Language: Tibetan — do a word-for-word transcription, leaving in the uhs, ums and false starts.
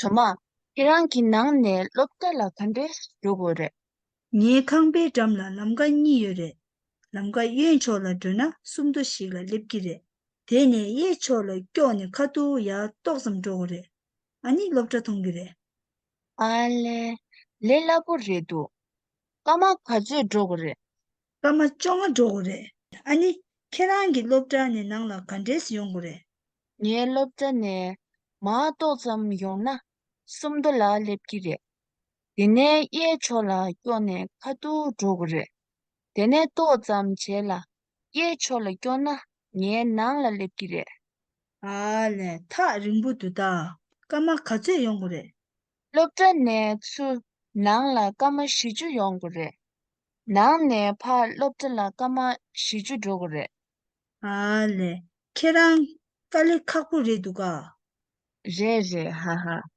ཇོ་མ། ཁྱེད་རང་གི་ནང་ནས་སློབ་གྲྭ་ལ་ག་འདྲས་འགྲོ་དགོས་རེད། ངའི་ཁང་པའི་འགྲམ་ལ་ལམ་ཀ་གཉིས་ཡོད་རེད། ལམ་ཀ་གཡོན་ཕྱོགས་ལ་འགྲོ་ན་སུམ་མདོ་ཞིག་ལ་སླེབས་ཀྱི་རེད། དེ་ནས་གཡས་ཕྱོགས་ལ་ཀྱོག་ནས་ཁ་ཐུག་ཡར་ཏོག་ཙམ་འགྲོ་དགོས་རེད། ཨ་ནི་སློབ་གྲྭ་མཐོང་གི་རེད། ཨ་ལས། ལས་སླ་པོ་རེད་འདུག་སྐར་མ་ག་ཚོད་འགྲོ་དགོས་རེད། སྐར་མ་བཅོ་ལྔ་འགྲོ་དགོས་རེད། ཨ་ནི། ཁྱེད་རང་གི་སློབ་གྲྭ་ནས་ནང་ལ་ག་འདྲས་ཡོང་དགོས་རེད། ངའི་སློབ་གྲྭ་ནས་མར་ཏོག་ཙམ་ཡོང་ན་སུམ་མདོ་ལ་སླེབས་ཀྱི་རེད། དེ་ནས་གཡས་ཕྱོགས་ལ་ཀྱོག་ནས་ཁ་ཐུག་འགྲོ་དགོས་རེད། དེ་ནས་ཏོག་ཙམ་རྗེས་ལ་གཡས་ཕྱོགས་ལ་ཀྱོག་ན་ངའི་ནང་ལ་སླེབས་ཀྱི་རེད། ཨ་ལས། ཐག་རིང་པོ་འདུག་ད། སྐར་མ་ག་ཚོད་ཡོང་དགོས་རེད། སློབ་གྲྭ་ནས་ཚུར་ནང་ལ་སྐར་མ་བཞི་བཅུ་ཡོང་དགོས་རེད། ནང་ནས་ཕར་སློབ་གྲྭ་ལ་སྐར་མ་བཞི་བཅུ་འགྲོ་དགོས་རེད། ཨ་ལས། ཁྱེད་རང་དཀའ་ལས་ཁག་པོ་རེད་འདུག་ག་རེད་རེད། ཧ་ཧ།